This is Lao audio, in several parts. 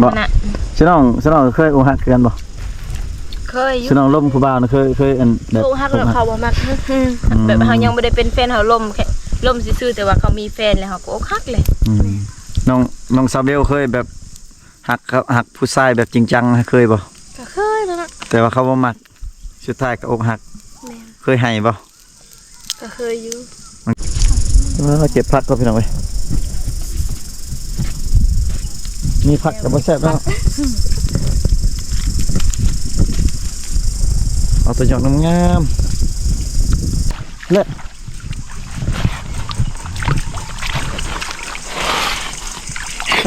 ບໍ່ ນະ ຊິນ້ອງ ຊິນ້ອງເຄີຍອົກຫັກຄືກັນບໍ່? ເຄີຍຢູ່ ຊິນ້ອງລົມຜູ້ບ່າວນະ ເຄີຍ ເຄີຍອັນແບບອົກຫັກແລ້ວເຂົາບໍ່ມັກ ອືມ ແບບເຮົາຍັງບໍ່ໄດ້ເປັນແຟນ ເຮົາລົມແຄ່ລົມຊື່ໆ ແຕ່ວ່າເຂົາມີແຟນແລ້ວເຮົາກໍອົກຫັກເລີຍ ອືມ ນ້ອງ ນ້ອງສາວເບວເຄີຍແບບ ຮັກ ຮັກຜູ້ຊາຍແບບຈິງຈັງເຄີຍບໍ່? ກໍເຄີຍແລ້ວເນາະ ແຕ່ວ່າເຂົາບໍ່ມັກ ສຸດທ້າຍກໍອົກຫັກ ແມ່ນ ເຄີຍໄຫ້ບໍ່? ກໍເຄີຍຢູ່ ເອີ ເກັບຜັກກ່ອນພີ່ນ້ອງເອີຍ ມີຜັກກໍບໍ່ແຊບແລ້ວ ເອົາແຕ່ຍອດງາມໆ ແລະ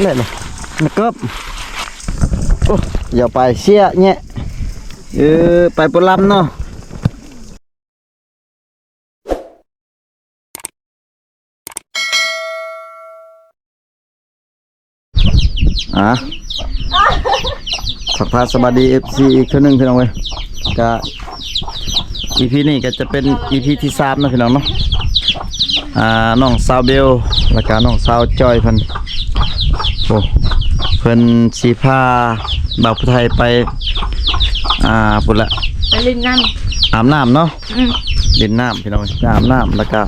ແລະ ນະກອບ ໂອ້ ຢ່າໄປເສຍແຍະ ເອີ ໄປບໍ່ລຳເນາະ. ອ່າ ທັກທາຍສະບາຍດີ ເອັຟຊີ ອີກເທື່ອໜຶ່ງພີ່ນ້ອງເອີຍ ກະ ອີພີ ນີ້ກໍຈະເປັນ ອີພີ ທີສາມເນາະພີ່ນ້ອງເນາະ ອ່າ ນ້ອງສາວເບວ ແລ້ວກະນ້ອງສາວຈອຍເພິ່ນ ໂອ້ ເພິ່ນຊິພາບ່າວຜູ້ໄທໄປ ອ່າ ພຸ້ນລະ ໄປຫຼິ້ນນ້ຳ ອາບນ້ຳເນາະ ອືມ ຫຼິ້ນນ້ຳພີ່ນ້ອງ ອາບນ້ຳ ແລ້ວກະ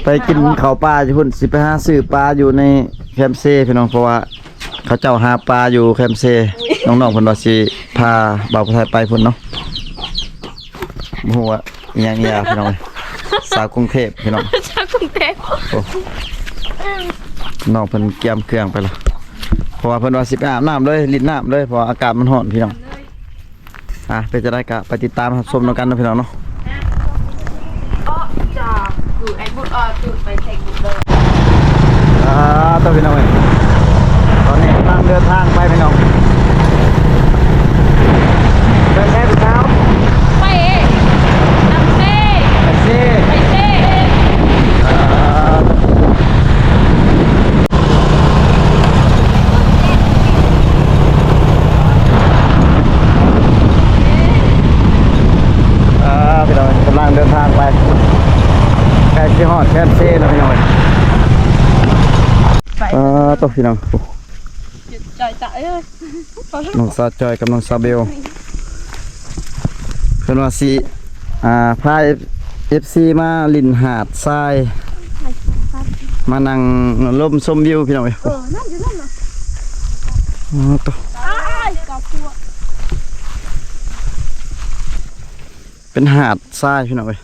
ໄປກິນເຂົ້າປ່າຢູ່ພຸ້ນ ຊິໄປຫາຊື້ປາຢູ່ໃນແຄມເຊພີ່ນ້ອງ ເພາະວ່າເຂົາເຈົ້າຫາປາຢູ່ແຄມເຊ ນ້ອງໆເພິ່ນວ່າຊິພາບ່າວຜູ້ໄທໄປພຸ້ນເນາະ ບໍ່ຮູ້ວ່າອີ່ຫຍັງອີ່ຫຍັງພີ່ນ້ອງ ສາວກຸງເທບພີ່ນ້ອງ ສາວກຸງເທບ ໂອ້ ນ້ອງເພິ່ນກຽມເຄື່ອງໄປລະ ເພາະວ່າເພິ່ນວ່າຊິໄປອາບນ້ຳເລີຍ ຫຼິ້ນນ້ຳເລີຍ ເພາະວ່າອາກາດມັນຮ້ອນພີ່ນ້ອງ ອ່ະ ເປັນຈັ່ງໃດກໍໄປຕິດຕາມຮັບຊົມນຳກັນເນາະພີ່ນ້ອງເນາະ. ອ່າ ຕົວະພີ່ນ້ອງເອີຍ ຕອນນີ້ກຳລັງເດີນທາງໄປພີ່ນ້ອງ ໄປໃສຜູ້ສາວ? ໄປນຳເຊ ໄປເຊ ໄປເຊ ອ່າ ອ່າ ພີ່ນ້ອງ ກຳລັງເດີນທາງໄປ ໃກ້ຊິຮອດແຄມເຊແລ້ວພີ່ນ້ອງເອີຍ ໄປ ອ່າ ຕົວະພີ່ນ້ອງ ຈອຍຕາເອີຍ ນ້ອງສາວຈອຍກັບນ້ອງສາວເບວ ເພິ່ນວ່າຊິ ອ່າ ພາເອັຟຊີມາຫຼິ້ນຫາດຊາຍ ມານັ່ງລົມຊົມວິວພີ່ນ້ອງເອີຍ ເອີ ນັ້ນຢູ່ນັ້ນນະ ອໍ ໂຕ ເປັນຫາດຊາຍພີ່ນ້ອງເອີຍ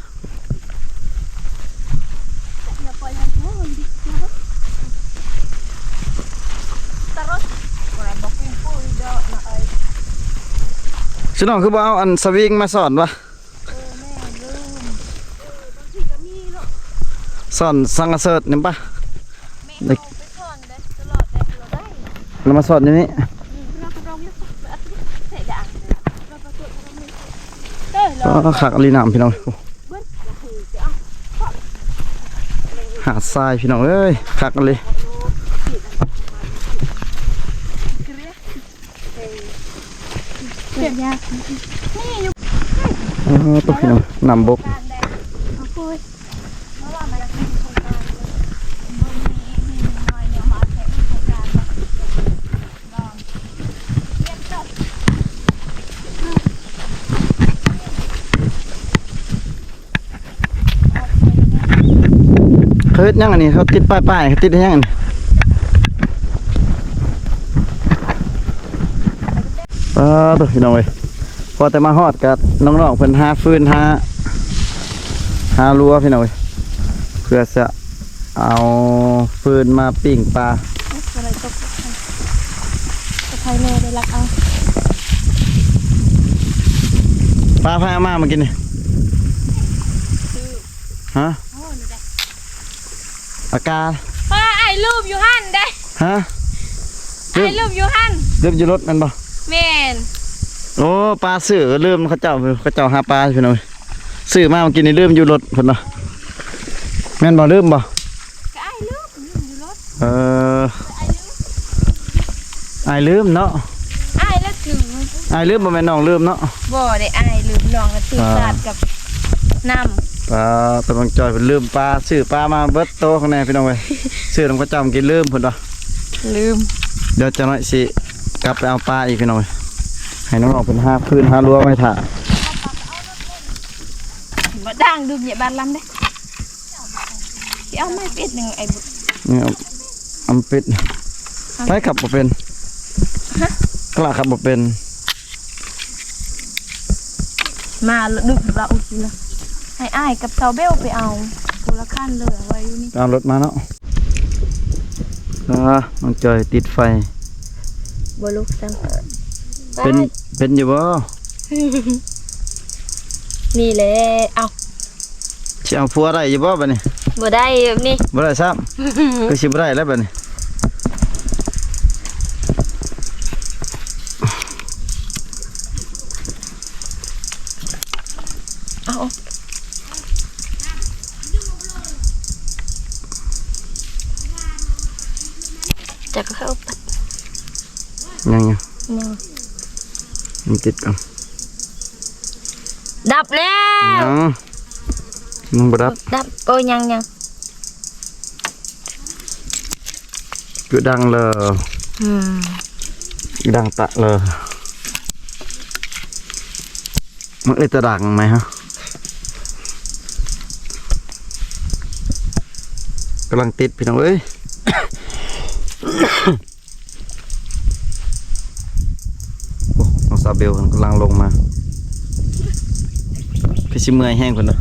ຊິນ້ອງຄືບໍ່ເອົາອັນສະວິງມາສອນວະ? ເອີ ແມ່ນ ລືມ ເອີ ບາງທີກໍມີເນາະ ສອນສັງກະເສີດນີ້ປະ ແມ່ນ ໄດ້ ເອົາໄປສອນໄດ້ຕະຫຼອດ ໄດ້ຕະຫຼອດໄດ້ ແລ້ວມາສອນຢູ່ນີ້ ອືມ ອໍ ຄັກອີ່ຫຼີນ້ຳພີ່ນ້ອງ ຫາດຊາຍພີ່ນ້ອງເອີຍ ຄັກອີ່ຫຼີ ເປັນຍາກ ອໍ ຕົວະພີ່ນ້ອງ ນ້ຳບົກ ເຂົາເຮັດຫຍັງອັນນີ້? ເຂົາຕິດປ້າຍໆ ເຂົາຕິດເຮັດຫຍັງອັນນີ້? ເອີ ເບິ່ງພີ່ນ້ອງເອີຍ ພໍແຕ່ມາຮອດກໍນ້ອງໆເພິ່ນຫາຟືນ ຫາ ຫາລົວພີ່ນ້ອງເອີຍ ເພື່ອຈະ ເອົາຟືນມາປີ້ງປາ ບໍ່ໄດ້ຕົກ ຕະໄຄແມ່ໄດ້ລັກເອົາ ປາໃຜເອົາມາມື້ກີ້ນີ້? ຮະ? ປາກາ ປາອ້າຍລືມຢູ່ຫັ້ນເດ້ ຮະ? ອ້າຍລືມຢູ່ຫັ້ນ ລືມຢູ່ລົດແມ່ນບໍ່? ແມ່ນ ໂອ້ ປາຊື້ ລືມ ເຂົາເຈົ້າ ເຂົາເຈົ້າຫາປາພີ່ນ້ອງ ຊື້ມາມື້ກີ້ນີ້ລືມຢູ່ລົດເພິ່ນວ່າ ແມ່ນບໍ່? ລືມບໍ່? ກໍອ້າຍລືມ ລືມຢູ່ລົດ ເອີ ອ້າຍລືມເນາະ ອ້າຍລະຖື ອ້າຍລືມ ບໍ່ແມ່ນນ້ອງລືມເນາະ ບໍ່ໄດ້ອ້າຍລືມ ນ້ອງລະຖືສາດກັບນ້ຳ ປາ ຕະບັງຈອຍເພິ່ນລືມປາ ຊື້ປາມາເບິດໂຕຂ້າງໃນພີ່ນ້ອງເອີຍ ຊື້ນຳເຂົາເຈົ້າກິນລືມເພິ່ນວ່າ ລືມ ດຽວຈັກໜ້ອຍຊິກັບໄປເອົາປາອີກ ພີ່ນ້ອງເອີຍ. ໃຫ້ນ້ອງໆເພິ່ນຫາຟືນຫາລົວໄວ້ຖ້າ. ບໍ່ດ່າງ ດື່ມເຍບາດລຳເດ້. ຊິເອົາໄມ້ປິດໜຶ່ງໄອ້ບຸດ. ນີ້ເອົາ ເອົາປິດ. ໃຜຂັບບໍ່ເປັນ? ຮະ? ກະຂັບບໍ່ເປັນ. ມາລະດຶກລະອຸດຢູ່ລະ. ໃຫ້ອ້າຍກັບສາວເບວໄປເອົາ ຜູ້ລະຄັນເລີຍ ເອົາໄວ້ຢູ່ນີ້. ເອົາລົດມາເນາະ. ອ່າ ນ້ອງຈອຍຕິດໄຟ. ບໍ່ລຸກຊ້ຳ. ເປັນ ເປັນຢູ່ບໍ່? ນີ້ແຫຼະ. ເອົາ ຊິເອົາຜົວໄດ້ຢູ່ບໍ່ບັດນີ້? ບໍ່ໄດ້ແບບນີ້. ບໍ່ໄດ້ຊ້ຳ. ຄືຊິບໍ່ໄດ້ແລ້ວບັດນີ້. ເອົາ ຈັກເຂົ້າໄປ. ຍັງ ຍັງ ຍັງ ມັນຕິດກັນ. ດັບແລ້ວ. ຍັງ ຍັງບໍ່ດັບ. ດັບ. ໂອ້ ຍັງ ຍັງ. ຈຸດັງເລີ. ອືມ ດັງຕະເລີ. ມັນເອຕະດັງໄໝຮະ? ກຳລັງຕິດ ພີ່ນ້ອງເອີຍ. ໂອ້ ນ້ອງສາວເບວເພິ່ນກຳລັງລົງມາ. ຄືຊິເມື່ອຍແຮງເພິ່ນເນາະ.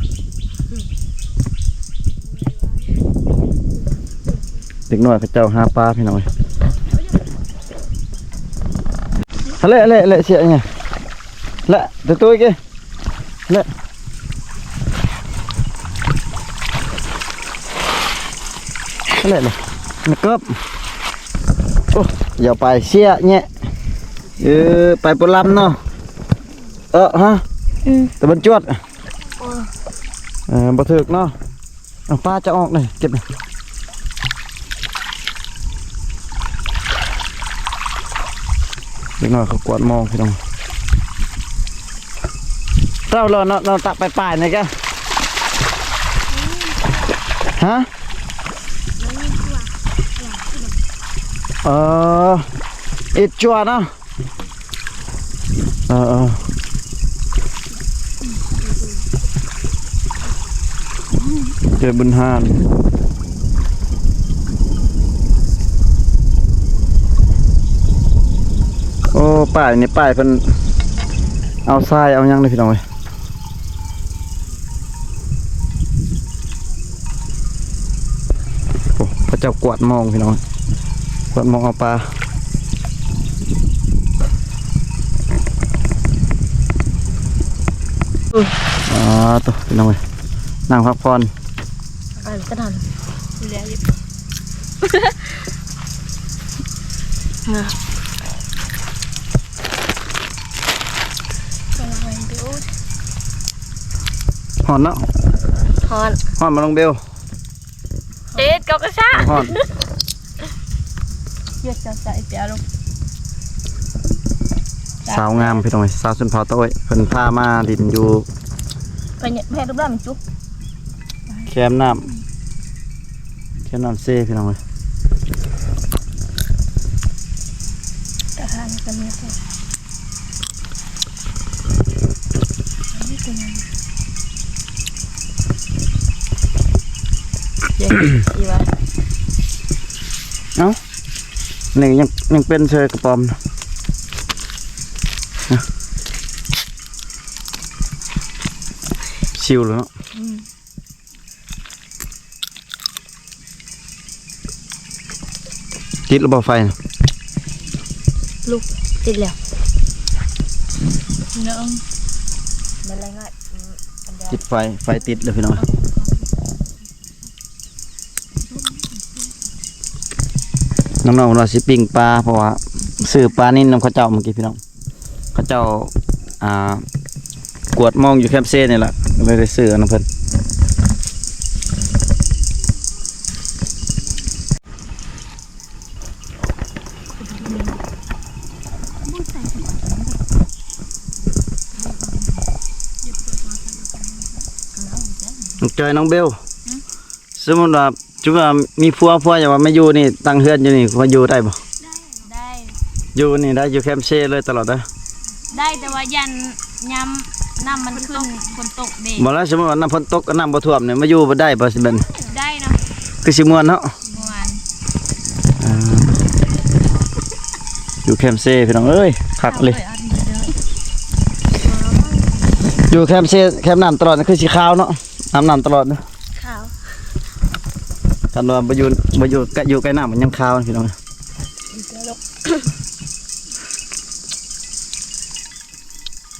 ເດັກນ້ອຍເຂົາເຈົ້າຫາປາ ພີ່ນ້ອງເອີຍ. ຫັ້ນແຫຼະ ຫັ້ນແຫຼະ ຫັ້ນແຫຼະ ເສຍຫຍັງ ແຫຼະ ໂຕໂຕອີກເກ ແຫຼະ ແຫຼະ ແຫຼະ ນະເກີບ. ໂອ້ ຢ່າໄປເສຍແຍະ. ເອີ ໄປປະລຳເນາະ. ເອີ ຮະ ອືມ ຕະບັນຈວດ. ໂອ້ຍ ເອີ ບໍ່ຖືກເນາະ. ເອົາປາຈະອອກເລີຍ ເກັບ. ເດັກນ້ອຍເຂົາກວາດມອງ ພີ່ນ້ອງ. ເຈົ້າລອນເນາະ ລອນຕັກປາຍໆ ນີ້ກະ ຮະ? ເອີ ເອັດຈົວເນາະ. ເອີ ເອີ ເຈບຸນຫານ. ໂອ້ ປ້າຍນີ້ ປ້າຍເພິ່ນເອົາຊາຍເອົາຫຍັງເດ້ ພີ່ນ້ອງເອີຍ. ໂອ້ ເຂົາເຈົ້າກວາດມອງ ພີ່ນ້ອງ ກວາດມອງເອົາປາ. ອ່າ ໂຕ ພີ່ນ້ອງເອີຍ ນັ່ງພັກຜ່ອນ. ອ່ານກະດານ ເຫຼືອຢູ່ ຮ້ອນເນາະ. ຮ້ອນ ຮ້ອນບໍ່ ນ້ອງເບວ? ເຈັດ ເກົາກະຊະ ຮ້ອນ. ເວຍດເຈົ້າໃສ່ເປຍລົງ. ສາວງາມ ພີ່ນ້ອງເອີຍ ສາວຊົນເຜົ່າຕາໂອ້ຍ ເພິ່ນພາມາຫຼິ້ນຢູ່ ໄປແພະລູກຫຼານຈຸ ແຄມນ້ຳ ແຄມນ້ຳເຊ ພີ່ນ້ອງເອີຍ. ກະຫານກະມີ ເອົ້າ ນີ້ຍັງ ຍັງເປັນເຊີກະປອມ ຊິວແລ້ວເນາະ. ອືມ ຕິດແລ້ວບໍ່ໄຟນະ? ລຸກ ຕິດແລ້ວ ຕິດໄຟ ໄຟຕິດແລ້ວ ພີ່ນ້ອງ. ນ້ອງໆ ເພິ່ນວ່າຊິປີ້ງປາ ເພາະວ່າຊື້ປານິນນຳເຂົາເຈົ້າເມື່ອກີ້ ພີ່ນ້ອງ. ເຂົາເຈົ້າ ອ່າ ກວດມອງຢູ່ແຄມເຊນີ້ລະ ເລີຍໄດ້ຊື້ອັນນຳເພິ່ນ. ນ້ອງຈອຍ ນ້ອງເບວ ສະມຸດວ່າ ຈຸວ່າມີຜົວ ຜົວຢາກວ່າມາຢູ່ນີ້ ຕັ້ງເຮືອນຢູ່ນີ້ ມາຢູ່ໄດ້ບໍ່? ຢູ່ນີ້ໄດ້ ຢູ່ແຄມເຊເລີຍຕະຫຼອດເດີ. ໄດ້ ແຕ່ວ່າຢ້ານຍາມນ້ຳມັນຂຶ້ນ ຝົນຕົກເດ້. ບໍ່ແລ້ວ ສົມມຸດວ່ານ້ຳຝົນຕົກ ນ້ຳບໍ່ຖ້ວມນີ້ ມາຢູ່ບໍ່ໄດ້ບໍ່ ຊິແມ່ນ? ໄດ້ເນາະ ຄືຊິມ່ວນເນາະ. ມ່ວນ. ອ່າ ຢູ່ແຄມເຊພີ່ນ້ອງເອີຍ ຄັກເລີຍ. ຢູ່ແຄມເຊ ແຄມນ້ຳຕະຫຼອດ ຄືຊິຄາວເນາະ ອາບນ້ຳຕະຫຼອດເນາະ. ຄາວ. ຄັນວ່າບໍ່ຢູ່ ບໍ່ຢູ່ໃກ້ ຢູ່ໃກ້ນ້ຳມັນຍັງຄາວພີ່ນ້ອງ.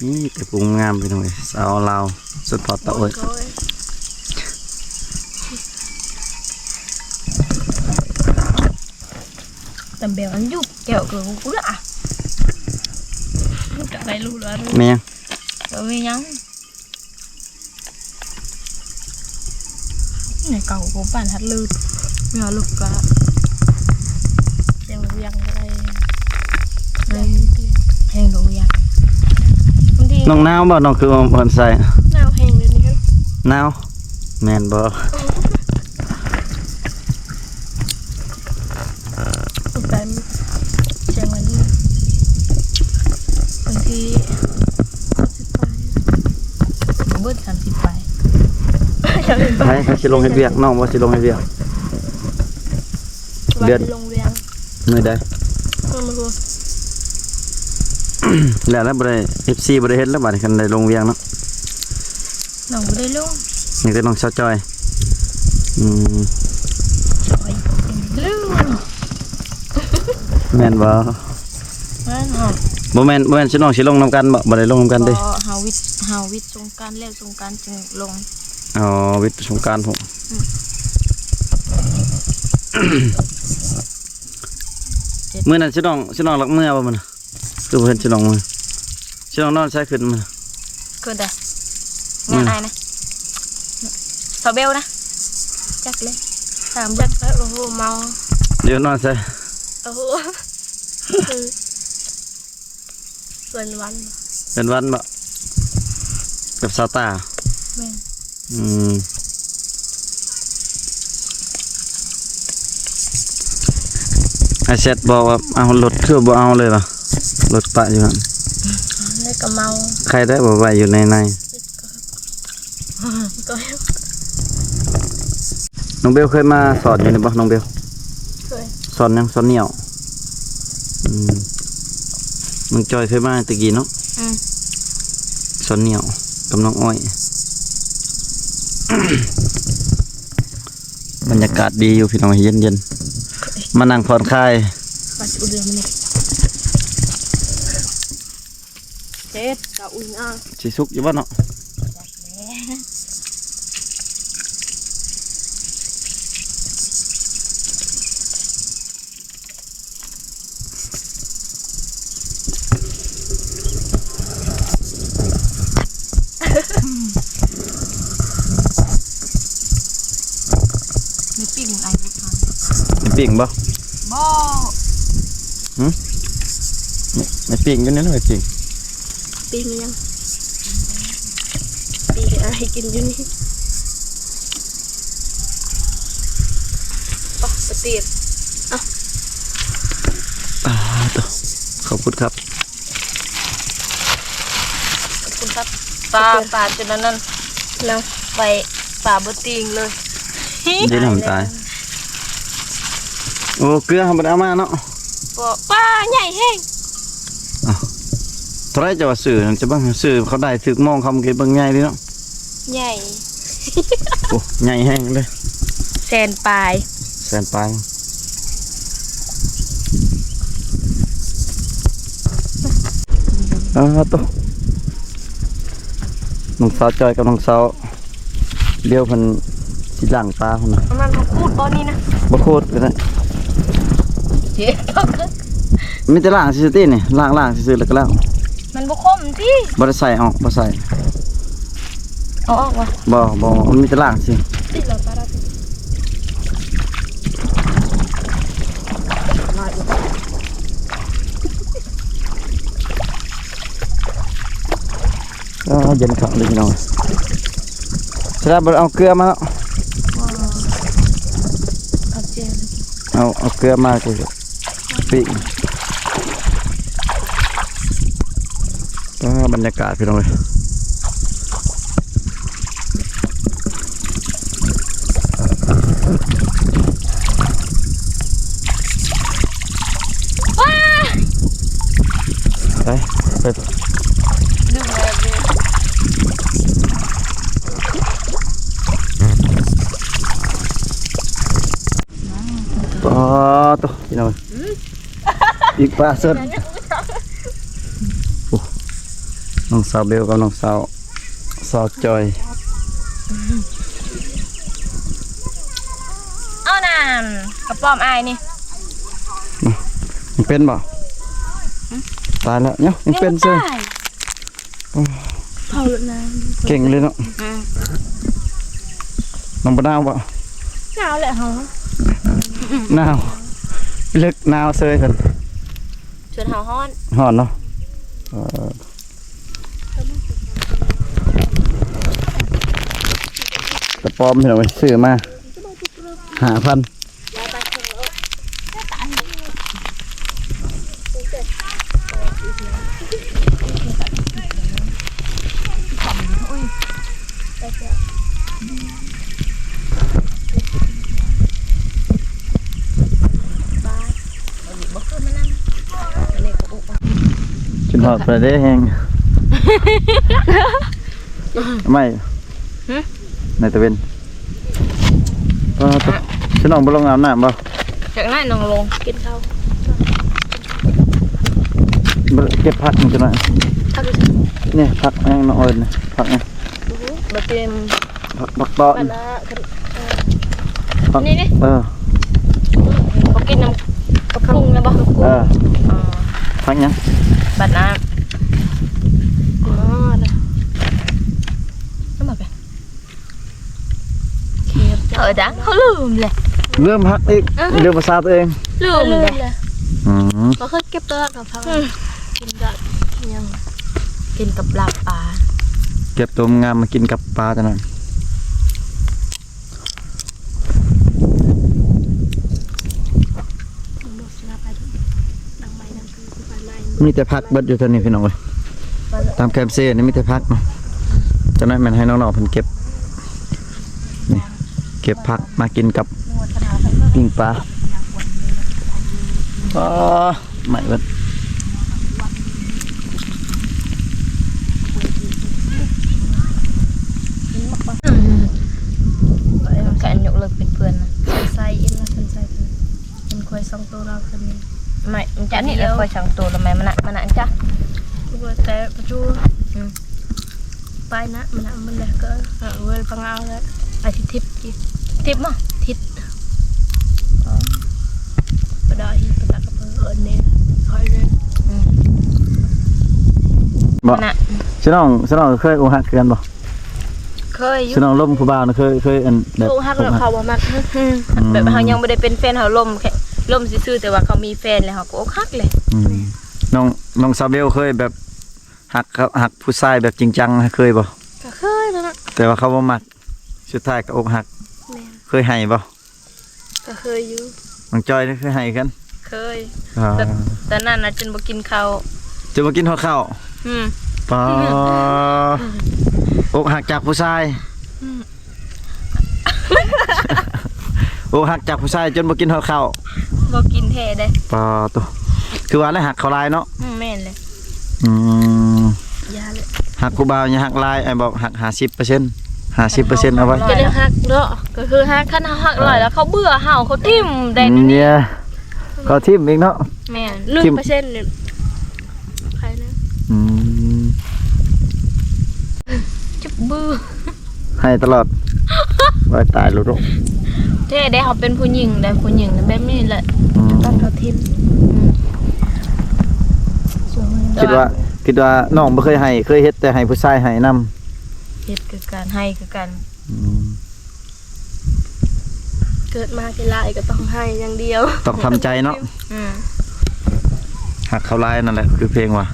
ນີ້ແຕ່ຜູ້ງາມພີ່ນ້ອງເອີຍ ສາວລາວ ສົມພໍຕາໂອ້ຍ. ຕຳແບວອັນຢູ່ແກ້ວກໍຮູ້ລະ ກະໄດ້ຮູ້ລະ. ແມ່ນຫຍັງ? ບໍ່ມີຫຍັງ. ໃນເກົ່າບໍ່ປານຮັດລືດ ເມື່ອລຸກກະ ແຮງລວຽງບໍ່ໄດ້ ແຮງລວຽງ. ນ້ອງໜາວບໍ່? ນ້ອງຄືບໍ່ເປີດໃສ່? ໜາວແຮງເດນີ້. ໜາວ ແມ່ນບໍ່? ໄປ ແຈ້ງວັນທີ ວັນທີ ສາມສິບປາຍ ບໍ່ເບິດ ສາມສິບປາຍ. ໃຜ ໃຜຊິລົງເຮັດວຽກ? ນ້ອງບໍ່ຊິລົງເຮັດວຽກ? ເດືອນ ວ່າຊິລົງວຽງ. ມື້ໃດ? ມື້ ແລ້ວ ແລ້ວບໍ່ໄດ້ ເອັຟຊີ ບໍ່ໄດ້ເຮັດແລ້ວ ບາດນີ້ຄັນໄດ້ລົງວຽງເນາະ. ນ້ອງບໍ່ໄດ້ລົງ ມີແຕ່ນ້ອງສາວຈ້ອຍ. ອືມ ຈ້ອຍ ລືມ ແມ່ນບໍ່? ແມ່ນ. ບໍ່ແມ່ນ ບໍ່ແມ່ນ ຊິນ້ອງຊິລົງນຳກັນບໍ່? ບໍ່ໄດ້ລົງນຳກັນເດ້. ບໍ່ ເຮົາວິດ ເຮົາວິດສົງການແລ້ວ ສົງການຈຶ່ງລົງ. ອໍ ວິດສົງການພຸ້ນ. ອືມ ມື້ນັ້ນຊິນ້ອງ ຊິນ້ອງລັກເມືອບໍ່ມື້ນັ້ນ? ຄືບໍ່ເຫັນຊິນ້ອງມາ. ຊິນ້ອງນອນໃສຂຶ້ນມາ? ຄືໃດ? ອືມ ງານອ້າຍນະ ສາວເບວນະ. ຈັກເລີຍ ຖາມ ຈັກເລີຍ. ໂອ້ໂຫ ເມົາ. ດຽວນອນໃສ? ໂອ້ໂຫ ເຮືອນວັນ. ເຮືອນວັນບໍ່? ກັບສາວຕາ. ແມ່ນ. ອືມ ອ້າຍແຊັດບອກວ່າເອົາລົດ ຄືບໍ່ເອົາເລີຍວະ? ລົດປະຢູ່ຫັ້ນ ແລ້ວກໍເມົາ. ໃຄໄດ້ບໍ່ໄວ້ຢູ່ໃນ ໃນ. ນ້ອງເບວເຄີຍມາສອນຢູ່ນີ້ບໍ່? ນ້ອງເບວ ເຄີຍ. ສອນຫຍັງ? ສອນໜ້ຽວ. ອືມ ນ້ອງຈອຍເຄີຍມາແຕ່ກີ້ເນາະ. ອືມ ສອນໜ້ຽວກັບນ້ອງອ້ອຍ. ບັນຍາກາດດີຢູ່ພີ່ນ້ອງ ເຢັນໆ ມານັ່ງຜ່ອນຄາຍ. ວ່າຊິອຸ່ນເຮືອມື້ນີ້ ເຈັດກະອຸ່ນເອົາ. ຊິສຸກຢູ່ບໍ່ເນາະ? ໄດ້ປີ້ງໄອ້ບຸດ ໄດ້ປີ້ງບໍ່? ບໍ່. ຫື? ໄດ້ປີ້ງຢູ່ນີ້ນະ ໄດ້ປີ້ງ. ປີ້ງຫຍັງ? ປີ້ງອາໄຫານກິນຢູ່ນີ້. ປະ ປະຕີນ. ອ່ະ ອ່າ ໂຕ ຂອບຄຸນຄັບ ຂອບຄຸນຄັບ. ປາ ປາຈົນອັນນັ້ນ ແລ້ວໄປ ປາບໍ່ຕີງເລີຍ. ເດ້ ນ້ຳຕາຍ. ໂອ້ ເກືອເຮົາບໍ່ໄດ້ເອົາມາເນາະ. ບໍ່ ປາໃຫຍ່ແຮງ. ອ້າວ ເທົ່າໃດເຈົ້າວ່າຊື້ນັ້ນ ຈະເບິ່ງຊື້ເຂົາໄດ້ຖືກມອງ ເຂົາມັນກໍເບິ່ງໃຫຍ່ເດ້ເນາະ. ໃຫຍ່. ໂອ້ ໃຫຍ່ແຮງເດ້. ແສນປາຍ. ແສນປາຍ. ອ້າວ ໂຕ ນ້ອງສາວຈ້ອຍກັບນ້ອງສາວ ດຽວເພິ່ນຊິລ້າງປາພຸ້ນນະ. ມັນບໍ່ຂູດບໍ່ນີ້ນະ? ບໍ່ຂູດກໍໄດ້. ເຈັບ ມີແຕ່ລ້າງຊື່ໆຕິນີ້ ລ້າງໆຊື່ໆ ແລ້ວກໍລ້າງ. ມັນບໍ່ຄົມຕິ? ບໍ່ໄດ້ໃສ່ອອກ ບໍ່ໃສ່. ເອົາອອກວະ? ບໍ່ ບໍ່ ມັນມີແຕ່ລ້າງຊື່. ຕິດແລ້ວປາດາຕິດ. ອ້າ ເຢັນຄັກເລີຍພີ່ນ້ອງ. ສະດາບໍ່ໄດ້ເອົາເກືອມາເນາະ? ບໍ່ ເອົາເຈ ເອົາ ເອົາເກືອມາຄືປີ້ງ. ອ່າ ບັນຍາກາດພີ່ນ້ອງເອີຍ ວ້າ ໄປ ໄປ ດຶງແລ້ວເດ້ ປາໂຕ ພີ່ນ້ອງ ອີກປາສົດ ໂອ້ ນ້ອງສາວເບວກັບນ້ອງສາວ ສາວຈອຍ ເອົານາ ກະປ້ອມອ້າຍນີ້ ຍັງເປັນບໍ່? ຕາຍແລ້ວ ຍັງເປັນເຊີຍ ເຜົາແລ້ວນະ ເກັ່ງເລີຍເນາະ ອືມ ນ້ອງບໍ່ໜາວບໍ່? ໜາວແຫຼະເຮົາ ໜາວ ເລິກໜາວເຊີຍຊັ້ນ ສ່ວນເຮົາຮ້ອນ ຮ້ອນເນາະ ເອີ ກະປ້ອມພີ່ນ້ອງເອີຍ ຊື້ມາຫ້າພັນ ຄິດຮອດປະເດແຮງ ໄມ້ ຫຶ ໃນຕາເວັນ ປາໂຕ ຊິນ້ອງບໍ່ລົງອາບນ້ຳບໍ່? ຈັກໜ້ອຍນ້ອງລົງກິນເຂົ້າ ເກັບຜັກນີ້ຈັກໜ້ອຍ ຜັກ ນີ້ຜັກຫຍັງນ້ອງເອີ້ນ ຜັກຫຍັງ? ບໍ່ເຕັມ ຜັກ ຜັກຕອນ ບັດນາ ເອີ ນີ້ນີ້ ເອີ ບໍ່ກິນນຳ ບັກກຸ້ງນະບໍ່? ເອີ ຜັກຫຍັງ? ບັດນາ ອໍ ນຳບັກ ເອີ ດັງ ເຮົາລືມແຫຼະ ລືມຜັກອີກ ເອີ ລືມພາສາຕົວເອງ ລືມແຫຼະ ອືມ ບໍ່ເຄີຍເກັບຕົວ ກັບຜັກ ອືມ ກິນກັບຫຍັງ ກິນກັບລາບປາ ເກັບຕົວງາມມາກິນກັບປາຈັ່ງນັ້ນ ມີແຕ່ຜັກເບິດຢູ່ເທົ່ານີ້ພີ່ນ້ອງເອີຍ ຕາມແຄມເຊນີ້ມີແຕ່ຜັກເນາະ ຈັກໜ້ອຍແມ່ນໃຫ້ນ້ອງໆເພິ່ນເກັບ ນີ້ ເກັບຜັກມາກິນກັບປີ້ງປາ ອໍ ໄໝ້ເບິດ ການຍົກເລີກເປັນເພື່ອນນະ ໃສ່ອີກລະ ເປັນຄວາຍສອງໂຕລາວຄືນນີ້ ໄໝ້ ມັນຈະນີ້ລະ ຄວາຍສອງໂຕລະ ແມ່ນມັນນະ ມັນນະ ອັນຈະ ແຕ່ປະຈູ ອືມ ໄປນະ ມັນນະ ມັນແລະກໍ ເອີ ເວີລະພັງອາວແລ້ວ ອາທິດທິດ ທິດບໍ່? ທິດ ອໍ ປະດາຮີປະຕະກະເພີເອີ້ນເດ້ ຄອຍເລີຍ ອືມ ບໍ່ ນະ ຊິນ້ອງ ຊິນ້ອງເຄີຍອົກຫັກຄືກັນບໍ່? ເຄີຍຢູ່ ຊິນ້ອງລົມຜູ້ບ່າວນະ ເຄີຍ ເຄີຍອັນແບບອົກຫັກແລ້ວເຂົາບໍ່ມັກ ອືມ ແບບເຮົາຍັງບໍ່ໄດ້ເປັນແຟນ ເຮົາລົມແຄ່ລົມຊື່ໆ ແຕ່ວ່າເຂົາມີແຟນແລ້ວເຮົາກໍອົກຫັກເລີຍ ອືມ ນ້ອງ ນ້ອງສາວເບວເຄີຍແບບ ຮັກ ຮັກຜູ້ຊາຍແບບຈິງຈັງເຄີຍບໍ່? ກໍເຄີຍແລ້ວເນາະ ແຕ່ວ່າເຂົາບໍ່ມັກ ສຸດທ້າຍກໍອົກຫັກ ແມ່ນ ເຄີຍໄຫ້ບໍ່? ກໍເຄີຍຢູ່ ນ້ອງຈອຍນີ້ເຄີຍໄຫ້ຄືກັນ? ເຄີຍ ອໍ ແບບຕອນນັ້ນນະຈົນບໍ່ກິນເຂົ້າ ຈົນບໍ່ກິນຮອດເຂົ້າ ອືມ ປາ ອົກຫັກຈາກຜູ້ຊາຍ ອືມ ອົກຫັກຈາກຜູ້ຊາຍຈົນບໍ່ກິນຮອດເຂົ້າ ບໍ່ກິນແທ້ເດ້ ປາໂຕ ຄືວ່າແຫຼະ ຮັກເຂົາຫຼາຍເນາະ ອືມ ແມ່ນແຫຼະ ອືມ ຢ່າເລີຍ ຮັກຜູ້ບ່າວຢ່າຮັກຫຼາຍ ອ້າຍບອກຮັກຫ້າສິບເປີເຊັນ ຫ້າສິບເປີເຊັນເອົາໄວ້ ກໍໄດ້ຮັກເນາະ ກໍຄືຮັກ ຄັນເຮົາຮັກຫຼາຍແລ້ວເຂົາເບື່ອເຮົາ ເຂົາຖິ້ມໄດ້ ເນຍ ເຂົາຖິ້ມອີກເນາະ ແມ່ນ ໜຶ່ງເປີເຊັນນີ້ ໃຜນະ ອືມ ຈັບບື ໃຫ້ຕະຫຼອດ ໄວ້ຕາຍໂລດເນາະ ແທ້ເດ້ ເຮົາເປັນຜູ້ຍິງເດ້ ຜູ້ຍິງນະແບບນີ້ແຫຼະ ອືມ ຕັດເຂົາຖິ້ມ ອືມ ຄິດວ່າ ຄິດວ່ານ້ອງບໍ່ເຄີຍໃຫ້ ເຄີຍເຮັດແຕ່ໃຫ້ຜູ້ຊາຍໃຫ້ນຳ ເຮັດຄືກັນ ໃຫ້ຄືກັນ ອືມ ເກີດມາຂີ້ຮ້າຍກໍຕ້ອງໃຫ້ຢ່າງດຽວ ຕ້ອງທຳໃຈເນາະ ອືມ ຮັກເຂົາຫຼາຍນັ້ນແຫຼະ ຄືເພງວ່າ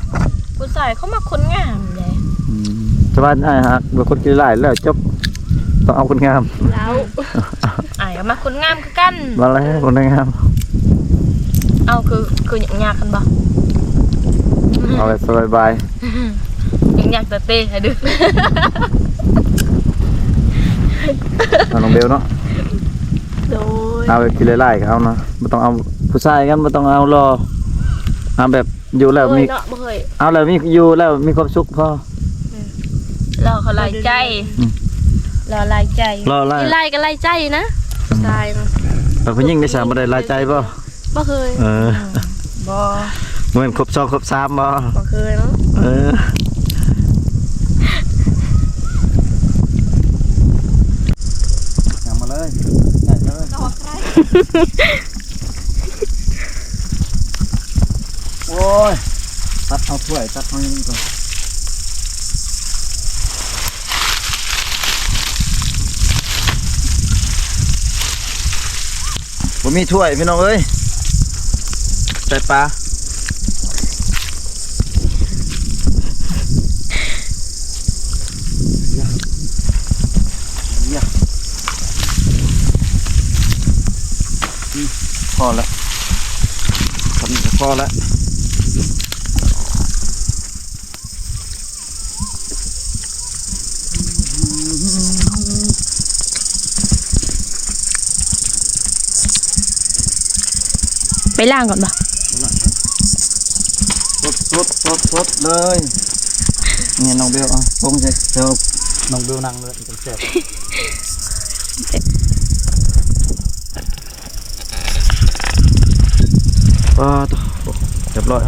ຜູ້ຊາຍເຂົາມັກຄົນງາມເດ້ ອືມ ສະບາຍອ້າຍຮັກແບບຄົນຂີ້ຮ້າຍແລ້ວຈົບ ຕ້ອງເອົາຄົນງາມ ລາວ ອ້າຍກໍມັກຄົນງາມຄືກັນ ມາແລ້ວຄົນງາມ ເອົາ ຄື ຄືຫຍັງຍາກກັນບໍ່ ເອົາແບບສະບາຍ ອືມ ຢາກຕະເຕະໃຫ້ດູ ເອົານ້ອງເບວເນາະ. ໂດຍ ເອົາແບບທີ່ຫຼາຍໆກໍເອົາເນາະ ບໍ່ຕ້ອງເອົາຜູ້ຊາຍກັນ ບໍ່ຕ້ອງເອົາຫຼໍ່ ເອົາແບບຢູ່ແລ້ວມີ ເອີຍເນາະ ບໍ່ເຄີຍ ເອົາແລ້ວມີ ຢູ່ແລ້ວມີຄວາມສຸກພໍ. ອືມ ຫຼໍ່ເຂົາຫຼາຍໃຈ ອືມ ຫຼໍ່ຫຼາຍໃຈ ຫຼໍ່ຫຼາຍ ຫຼາຍກໍຫຼາຍໃຈນະ ອືມ ຜູ້ຊາຍເນາະ. ແລ້ວຜູ້ຍິງໄດ້ສາມ ບໍ່ໄດ້ຫຼາຍໃຈບໍ່? ບໍ່ເຄີຍ ເອີ ອືມ ບໍ່ ບໍ່ແມ່ນຄົບສອງຄົບສາມບໍ່? ບໍ່ເຄີຍເນາະ ເອີ ເອົາມາເລີຍ ໄດ້ເລີຍ ໂອ້ຍ ຕັດເອົາຖ້ວຍ ຕັດເອົາຫຍັງກ່ອນ. ບໍ່ມີຖ້ວຍພີ່ນ້ອງເອີຍ ໃສ່ປາ ພໍແລ້ວ ພໍແລ້ວ. ໄປລ້າງກ່ອນບໍ່? ສົດໆ ສົດໆ ເລີຍ ນີ້ນ້ອງເບວ ເອົາລົງໃສ່ ເອົານ້ອງເບວນັ່ງເລີຍ ມັນຈັ່ງແຊບ. ປາໂຕ ຮຽບຮ້ອຍ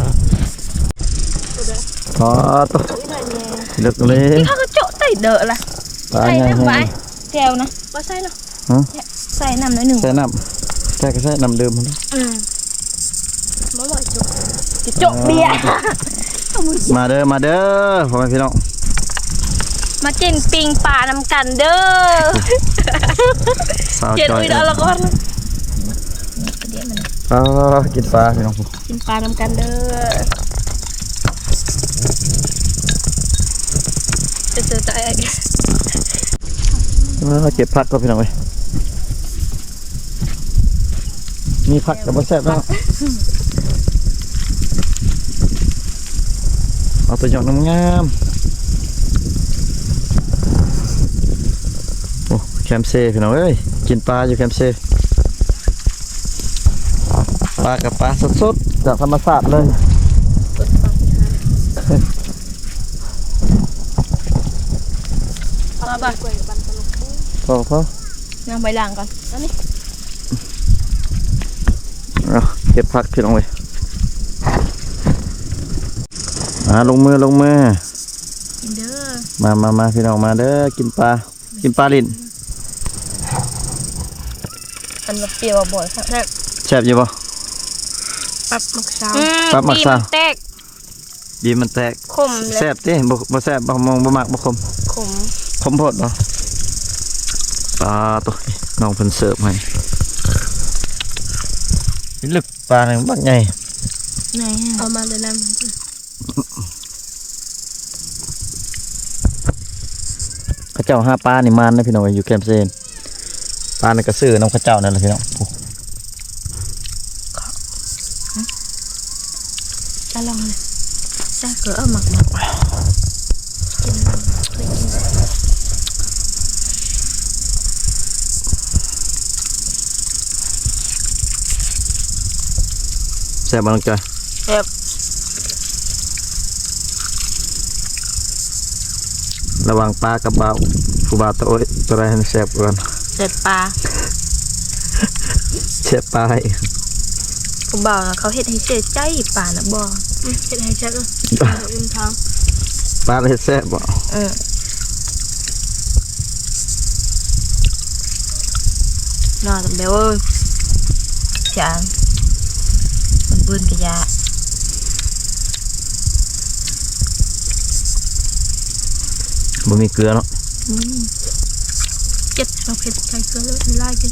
ປາໂຕ ເລິກເລີຍ ນີ້ເຂົາກໍເຈາະໄດ້ເດີລະ ປາໃຫຍ່ແຮງ ແຈ່ວນະ ບໍ່ໃສ່ເນາະ ຮະ ໃສ່ນ້ຳໜ້ອຍໜຶ່ງ ໃສ່ນ້ຳ ໃສ່ກໍໃສ່ນ້ຳເດີມຫັ້ນແຫຼະ ອືມ ບໍ່ ບໍ່ເຈາະ ຈະເຈາະເບຍ ມາເດີ ມາເດີ ພໍ່ແມ່ພີ່ນ້ອງ ມາກິນປີ້ງປານຳກັນເດີ ສາວຈອຍ ເຈັດ ອຸ້ຍ ເດີລະກ່ອນ ອ່າ ກິນປາພີ່ນ້ອງ ກິນປານຳກັນເດີ ເອີ ເກັບຜັກກ່ອນພີ່ນ້ອງເອີຍ ມີຜັກກໍບໍ່ແຊບແລ້ວ ເອົາແຕ່ຍອດງາມໆ ໂອ້ ແຄມເຊພີ່ນ້ອງເອີຍ ກິນປາຢູ່ແຄມເຊ ປາກັບປາສົດໆ ຈາກທຳມະຊາດເລີຍ ພໍບໍ່? ພໍ ພໍ ຍັງໄປລ້າງກ່ອນ ອັນນີ້ ເອົາ ເກັບຜັກພີ່ນ້ອງເອີຍ ອ່າ ລົງມື ລົງມື ກິນເດີ ມາ ມາ ມາ ພີ່ນ້ອງມາເດີ ກິນປາ ກິນປາຫຼິ້ນ ອັນວ່າປ່ຽວບໍ່ ແຊບ ແຊບຢູ່ບໍ່? ປັບໝາກຊາວ ອືມ ປັບໝາກຊາວ ແຕກ ບີບມັນແຕກ ຂົມເລີຍ ແຊບຕິ ບໍ່ ບໍ່ແຊບ ບໍ່ ບໍ່ມັກບໍ່ຂົມ ຂົມ ຂົມໂພດບໍ່? ປາໂຕ ນ້ອງເພິ່ນເສີບໃຫ້ ເລິກ ປານີ້ບັກໃຫຍ່ ໃຫຍ່ ເອົາມາເລີຍນຳ ເຂົາເຈົ້າຫາປານີ້ມານເດ້ພີ່ນ້ອງ ຢູ່ແຄມເຊ ປານີ້ກໍຊື້ນຳເຂົາເຈົ້ານັ້ນແຫຼະພີ່ນ້ອງ ອະ ລອງເລີຍ ແຊບເກີນ ເອີ ມັກ ມັກ ກິນ ເຄີຍກິນ ແຊບບໍ່ນ້ອງຈອຍ? ແຊບ ລະຫວ່າງປາກັບບ່າວ ຜູ້ບ່າວໂຕ ໂຕໃດຫັ້ນແຊບກວ່າກັນ? ແຊບປາ ແຊບປາ ຜູ້ບ່າວນະ ເຂົາເຮັດໃຫ້ເສຍໃຈ ປານະບໍ່ ອືມ ເຮັດໃຫ້ແຊບເນາະ ປາເຮັດແຊບບໍ່? ເອີ ໜ້າແບບ ເອີຍ ຈານ ມັນເບິ່ນກະຢາ ບໍ່ມີເກືອເນາະ ອືມ ເຈັດ ເອົາເຜັດໃສ່ເກືອເລີຍ ຫຼາຍກິນ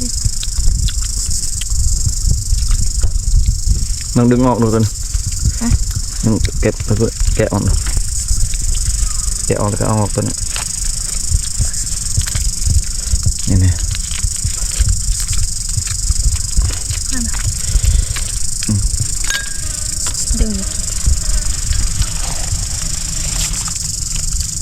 ນ້ອງດຶງອອກດູຕົວນີ້ ຮະ ນ້ອງເກັບໄປເພື່ອແກະອອກດູ ແກະອອກແລ້ວກໍເອົາອອກຕົວນີ້ ນີ້ນະ ນັ້ນນະ ອືມ ດຶງ ອືມ ອືມ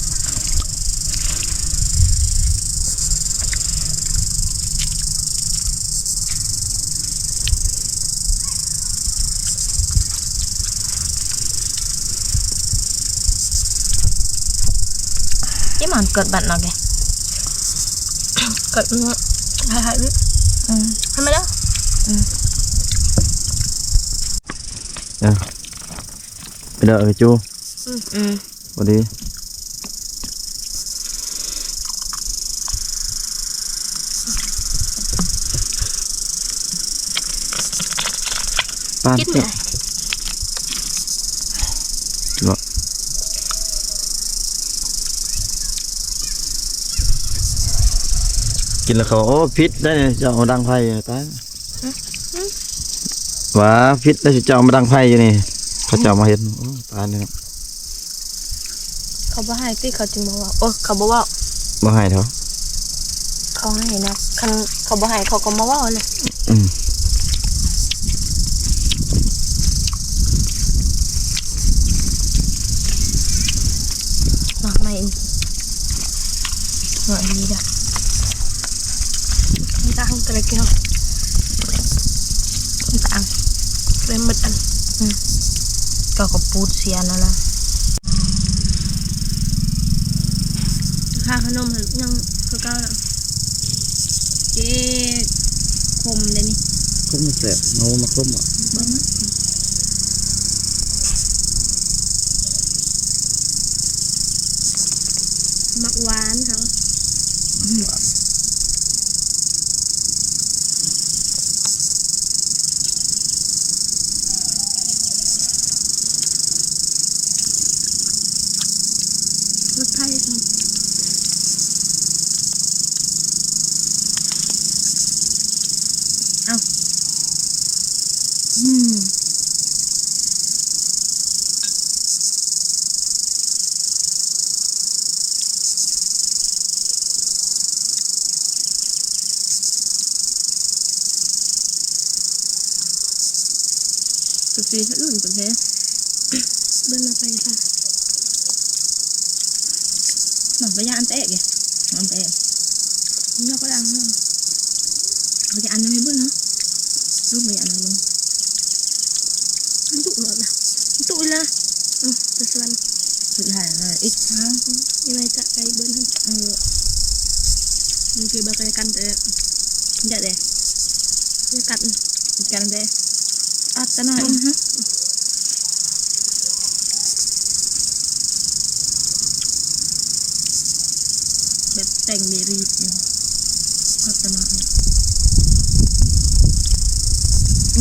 Em ăn cợt bạn nó kìa. Cợt nó hay hay biết. Ừ. Hay mà đó. Ừ. ເອີ ໄປເດີໄປຈູ. ອືມ ພໍດີ. ປານ ກິນແມ່ ເນາະ ກິນແລ້ວເຂົາ ໂອ້ ຜິດໄດ໋ ເຈົ້າມາດັງໄຟ ຕາຍ. ຫຶ ຫຶ ວ່າຜິດແລ້ວ ເຈົ້າມາດັງໄຟຢູ່ນີ້ ເຂົາເຈົ້າມາເຫັນ. ໂອ້ ຕາຍແລ້ວ. ເຂົາບໍ່ໃຫ້ຕິ ເຂົາຈຶ່ງບໍ່ເວົ້າ. ໂອ້ ເຂົາບໍ່ເວົ້າ. ບໍ່ໃຫ້ເຖາະ. ເຂົາໃຫ້ນະ ຄັນເຂົາບໍ່ໃຫ້ ເຂົາກໍມາເວົ້າແຫຼະ. ອືມ. ໝາກໃໝ່ ໜ້ອຍນີ້ເດີ. ມັນຕ່າງກັນເລີຍເນາະ ມັນຕ່າງ ເລັມໝົດອັນ. ອືມ. ເຂົາກໍປູດເສຍນັ້ນລະ. ຄ່າຂະໜົມຫັ້ນຍັງຄືເກົ່າລະ. ເຈ້ ຂົມເດ້ນີ້. ຂົມມັນແຊບ. ເອົາມາຂົມບໍ່? ບໍ່ມາ. ໝາກຫວານເຮົາ. ລົດໄຖ. ເອົ້າ. ອືມ. ຄືຊິລຸ້ນກັນແທ້. ເບິ່ງມາໄປຊະ. ນ້ອງກໍຢ່າອັນແຕກເດ້ ນ້ອງແຕກ. ນອກກໍດັງເນາະ. ເຂົາຈະອັນໄວ້ເບິ່ງເນາະ. ເບິ່ງບໍ່ຢ່າອັນໄວ້ເບິ່ງ. ມັນດຸໂລດນະ ມັນດຸອີ່ຫຼີນະ. ອື ໄປສະຫວັນ ສຸດທ້າຍນະ ອິດຫາ ອີໄວ້ຈະໄດ້ເບິ່ງ. ເອີ ມັນຄືບໍ່ເຄີຍກັນເດີ ຢ່າເດ້ ຢ່າກັດ ກັນເດ້. ອັດຕະໜ້ອຍ ອືຮຶ. ແບບແຕ່ງເບຣີດຢູ່ ພັດທະນາ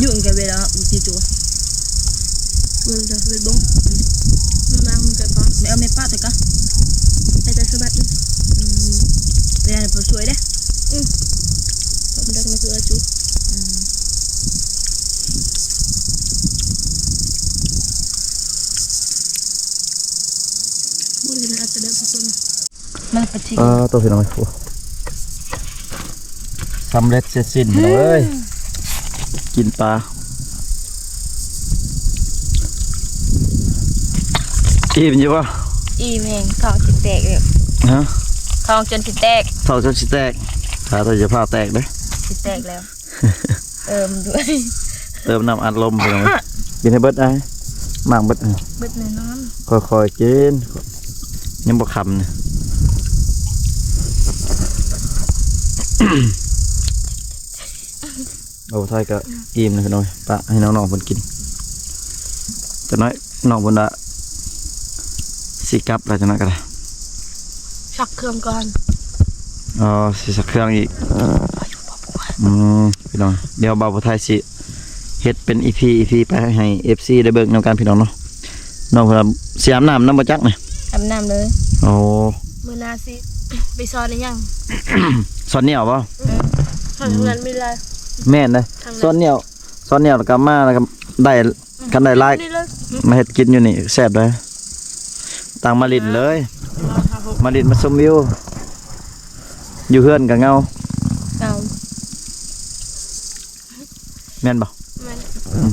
ຢູ່ ແກເວລາອຸຕິໂຕ ເວລາເວລາບົງ ມັນມາ ມັນເກີດປະ ແມ່ເອົາແມ່ປະແຕ່ກະ ໄປແຕ່ສະບັດ. ອືມ ເວລາໄປຊ່ວຍເດ້. ອື ເຂົາບໍ່ໄດ້ມາຊ່ວຍຈຸ. ອືມ ບຸນເປັນອັດຕະເດີ ເອີ ໂຕພີ່ນ້ອງເອີຍ ໂອ້ ສຳເລັດເສັດສິ້ນພີ່ນ້ອງເອີຍ. ອືມ ກິນປາ ອີ່ມຢູ່ບໍ່? ອີ່ມແຮງ ທ້ອງຊິແຕກແລ້ວ. ຮະ? ທ້ອງຈົນຊິແຕກ ທ້ອງຈົນຊິແຕກ. ຖ້າເຈົ້າຢ່າຟ້າວແຕກເດີ້ ຊິແຕກແລ້ວ. ເຕີມດ້ວຍ ເຕີມນ້ຳອັດລົມພີ່ນ້ອງເອີຍ. ກິນໃຫ້ເບິດອ້າຍ ໝາກເບິດ ເບິດແນ່ນອນ. ຄ່ອຍໆກິນ ຍັງບໍ່ຄ່ຳນີ້. ໂອ້ ໄທກະອີ່ມແລ້ວພີ່ນ້ອງ ປະໃຫ້ນ້ອງໆເພິ່ນກິນ. ຈັກໜ້ອຍນ້ອງເພິ່ນວ່າຊິກັບແລ້ວ ຈັກໜ້ອຍກະໄດ້ ຊັກເຄື່ອງກ່ອນ. ອໍ ຊິຊັກເຄື່ອງອີກ. ອືມ ພີ່ນ້ອງ ດຽວບ່າວຜູ້ໄທຊິເຮັດເປັນອີພີ ອີພີໄປໃຫ້ເອັຟຊີໄດ້ເບິ່ງນຳກັນພີ່ນ້ອງເນາະ. ນ້ອງເພິ່ນວ່າຊິອາບນ້ຳນຳບໍ່ຈັກນີ້ ອາບນ້ຳເລີຍ. ໂອ້ ມື້ໜ້າຊິໄປສອນອີ່ຫຍັງ ສອນໜຽວບໍ່? ເອີ ສອນເຮືອນມີຫຼາຍ. ແມ່ນເດ້ ສອນໜຽວ ສອນໜຽວແລ້ວກະມາ ແລ້ວກະໄດ້ ຄັນໄດ້ຫຼາຍ ມາເຮັດກິນຢູ່ນີ້ແຊບເດ້. ຕ່າງມາຫຼິ້ນເລີຍ ມາຫຼິ້ນມາຊົມວິວ ຢູ່ເຮືອນກະເຫງົາ ເຫງົາ ແມ່ນບໍ່? ແມ່ນ ອືມ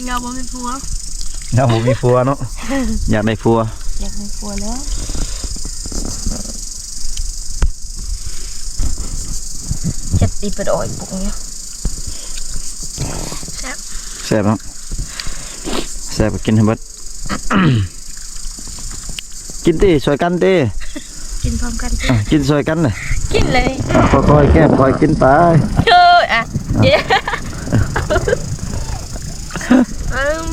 ເຫງົາບໍ່ມີຜົວ ເຫງົາບໍ່ມີຜົວເນາະ. ຢາກໄດ້ຜົວ ຢາກໄດ້ຜົວແລ້ວ. ເຮັດອີ່ເປີດອອຍປຸກນີ້ ແຊບ ແຊບເນາະ ແຊບກະກິນໃຫ້ເບິດ. ກິນຕິ ຊ່ວຍກັນຕິ ກິນພ້ອມກັນ ອ່ະ ກິນຊ່ວຍກັນເລີຍ ກິນເລີຍ ຄ່ອຍໆແກ້ມຄ່ອຍກິນໄປ ເອີ ອ່ະ ອືມ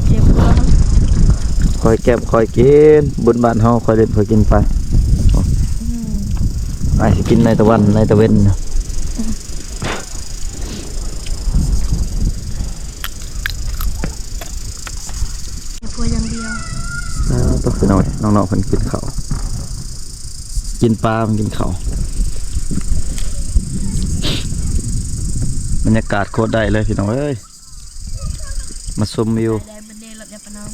ເກັບຫົວ ຄ່ອຍແກ້ມຄ່ອຍກິນ ບຸນບ້ານເຮົາ ຄ່ອຍຫຼິ້ນຄ່ອຍກິນໄປ ອືມ ອ້າຍຊິກິນໃນຕາເວັນ ໃນຕາເວັນ ໃຫ້ຜົວຢ່າງດຽວ ເອີ ຕົກ ພີ່ນ້ອງ ນ້ອງໆເພິ່ນກິນເຂົ້າ ກິນປາ ມັນກິນເຂົ້າ ບັນຍາກາດໂຄດໄດ້ເລີຍ ພີ່ນ້ອງເອີຍ ມາຊົມວິວ ໄດ້ເບິດເດ ລົດຢາປະນອງ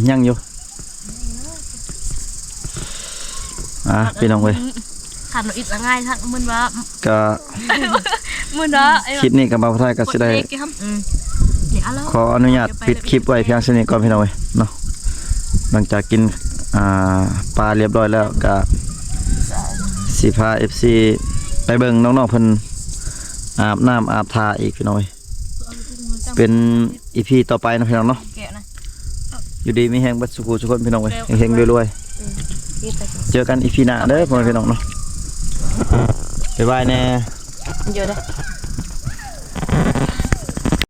ຍັງຢູ່ ອ່າ ພີ່ນ້ອງເອີຍ ຄັນອີກລະງ່າຍທັກ ມື້ນວ່າ ກະ ມື້ນວ່າ ຄລິບນີ້ກະບ່າວໄທກະຊິໄດ້ ອືມ ຂໍອະນຸຍາດປິດຄລິບໄວ້ພຽງສ່ຳນີ້ກ່ອນ ພີ່ນ້ອງເອີຍເນາະ ຫຼັງຈາກກິນ ອ່າ ປາລຽບຮ້ອຍແລ້ວ ກະຊິພາເອັຟຊີໄປເບິ່ງນ້ອງໆເພິ່ນອາບນ້ຳອາບທ່າອີກ ພີ່ນ້ອງເອີຍ ເປັນອີພີຕໍ່ໄປເນາະ ພີ່ນ້ອງເນາະ ແກະນະ ຢູ່ດີມີແຮງເບິດສູ່ຜູ້ສູ່ຄົນ ພີ່ນ້ອງເອີຍ ແກະ ເຮັງໆລວຍໆ ອືມ ເຈີກັນອີພີໜ້າເດີ ພໍ່ແມ່ພີ່ນ້ອງເນາະ ບາຍບາຍແນ່ ເດີ.